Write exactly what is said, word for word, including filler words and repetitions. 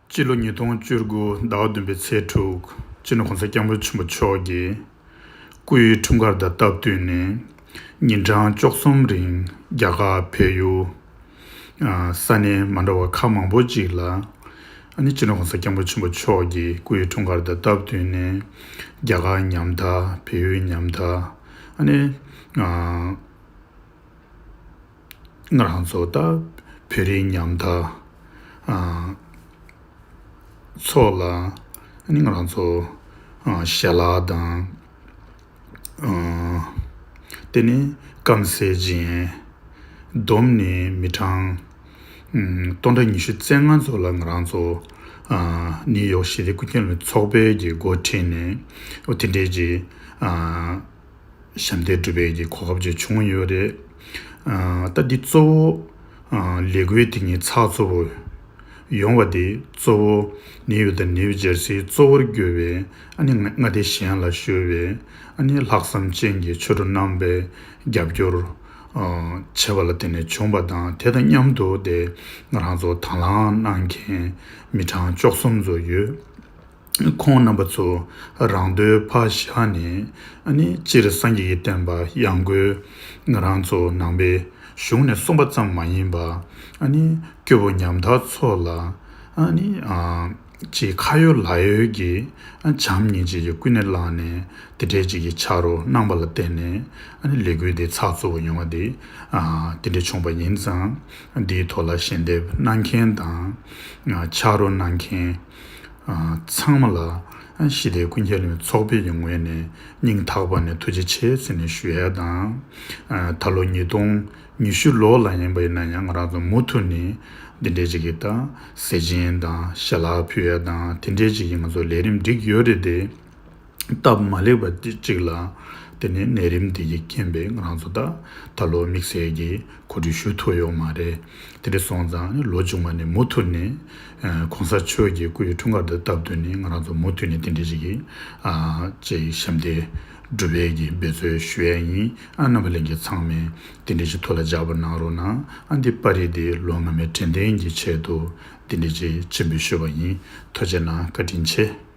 སྤྱི་ལོ་ཉིས་སྟོང་བཅུ་དགུ་ཟླ་བ་བདུན་པའི་ཚེས་དྲུག་སྤྱི་ནོར་གོང་ས་སྐྱབས་མགོན་ཆེན་པོ་མཆོག་གིས་སྐུའི་འཁྲུངས་སྐར་དང་སྟབས་བསྟུན་ནས་ཉིན་གྲངས་བཅུ་གསུམ་རིང་རྒྱ་གར་བལ་ཡུལ་ས་གནས་མ་འདྲ་བ་ཁག་མང་པོ་ཅིག་ལ་ཨ་ནི་སྤྱི་ནོར་གོང་ས་སྐྱབས་མགོན་ཆེན་པོ་མཆོག་གི་སྐུའི་འཁྲུངས་སྐར་དང་སྟབས་བསྟུན་ནས་རྒྱ་གར་ཉམ་ཐག་བལ་ཡུལ་ཉམ་ཐག་ཨ་ནི་ང་རང་ཚོ་ད་བོད་རིགས་ཉམ་ཐག་ཚོ་ལ་ཨ་ནི་ང་རང་ཚོ་ཞལ་ལག་དང་དེ་ནས་སྐམ་སའི་སྦྱིན། བསྡོམས་ནས་མི་གྲངས་སྟོང་ཕྲག་ཉི་ཤུ་རྩ་ལྔ་ཚོ་ལ་ང་རང་ཚོ་ནིའུ་ཡོག་ཞི་བདེ་ཀུན་ཁྱབ་ལྷན་ཚོགས་པའི་གི་འགོ་ཁྲིད་ནས་འོ་དེ་འདྲའི་གི་ཞབས་འདེགས་སྒྲུབ་པའི་གི་གོ་སྐབས་ཅིག་བྱུང་ཡོད་རེད། ད་འདི་གཙོ་བོ་ལས་འགུལ་དེ་ཉིད་ཚགས་ཚུད་པོ་ཡོང་བ་དེ་གཙོ་བོ་ནིའུ་ཡོག་དང་ནིའུ་ཇར་སི་གཙོ་བོར་གྱུར་པའི་ཨ་ནི་མངའ་སྡེ་གཞན་ལ་ཤོར་བའི་ཨ་ནི་ལྷག་བསམ་ཅན་གྱི་ཆོས་གྲོགས་རྣམ་པས་རྒྱབ་སྐྱོར་བྱས་པ་ལ་བརྟེན་ནས་བྱུང་བ་དང་དེ་དང་མཉམ་དུ་དེ་ང་རང་ཚོ་དང་བླངས་གནང་མཁན་མི་གྲངས་བཅུ་གསུམ་ཚོ་ཡོད། ཁོང་རྣམ་པ་ཚོ་རང་འདོད་ཕར་བཞག་ནས་ཨ་ནི་སྤྱིར་སངས་རྒྱས་ཀྱི་བསྟན་པ་ཡར་འགོའི་ང་རང་ཚོ་ནང་པའི་གཞུང་ནས་གསུངས་པ་ཙམ་མ་ཡིན་པ་ཨ་ནི་སྐྱོ་བོ་ཉམ་ཐག་ཚོ་ལ་ཨ་ནི་ཅིག་ཁ་ཡོད་ལག་ཡོད་ཀྱི་བྱམས་སྙིང་རྗེ་ཡི་ཀུན་ནས་བསླངས་ནས་དེ་འདྲའི་ཅིག་གི་ཕྱག་རོགས་གནང་པ་ལ་བརྟེན་ནས་ཨ་ནི་ལས་འགུལ་དེ་ཚགས་ཚུད་པོ་ཡོང་བ་དེ་དེ་འདྲ་བྱུང་པ་ཡིན་ཙང་འདིའི་ཐོག་ལ་ཞལ་འདེབས་གནང་མཁན་དང་ཕྱག་རོགས་གནང་མཁན། ཚང་མ་ལ་ཞི་བདེ་ཀུན་ཁྱབ་ལྷན་ཚོགས་པའི་ངོས་ནས་སྙིང་ཐག་པ་ནས་ཐུགས་རྗེ་ཆེ་ཟེར་ནས་ཞུ་ཡ་དང་། ད་ལོ་ཉིས་སྟོང་ཉི་ཤུ་ལོ་ལ་ཡིན་པ་ཡིན་ན་ཡང་ང་རང་ཚོ་མུ་མཐུད་ནས་འདི་འདྲའི་ཅིག་གི་ད་ཟས་སྦྱིན་དང་ཞལ་ལག་ཕུལ་ཡ་དང་དེ་འདྲའི་ཅིག་གི་ང་ཚོ་ལས་རིམ་སྒྲིག་ཡོད་རེད་དེ། སྟབས་མ་ལེགས་པ་ཅིག་ལ་དེ་ནས་ནད་རིམས་དེ་ཡིས་རྐྱེན་པས་ང་རང་ཚོ་ད་ད་ལོ་དམིགས་བསལ་གྱི་གོ་སྒྲིག་ཞུ་ཐུབ་ཡོད་མ་རེད། དེ་འདྲ་སོང་ཙང་ལོ་མཇུག་མ་ནས་མུ་མཐུད་ནས་གོང་ས་མཆོག་གི་སྐུའི་འཁྲུངས་སྐར་དང་སྟབས་བསྟུན་ནས་ང་རང་ཚོ་མུ་མཐུད་ནས་དེ་འདྲ་ཞིག་གི་ཅིག་ཞབས་འདེགས་སྒྲུབ་པའི་གི་འབད་རྩོལ་ཞུ་ཡ་ཡིན། ཨ་རྣམ་པ་ལྷན་རྒྱས་ཚང་མས་དེ་འདྲ་ཞིག་ཐུགས་ལ་འཇགས་པ་གནང་རོགས་གནང་། ཨ་འདི་པར་རིས་དེ་ལོ་སྔ་མའི་དྲན་རྟེན་གྱི་ཆེད་དུ་དེ་འདྲ་ཅིག་སྤྱན་འབུལ་ཞུས་པ་ཡིན། ཐུགས་རྗེ་གནང་། བཀའ་དྲིན་ཆེ།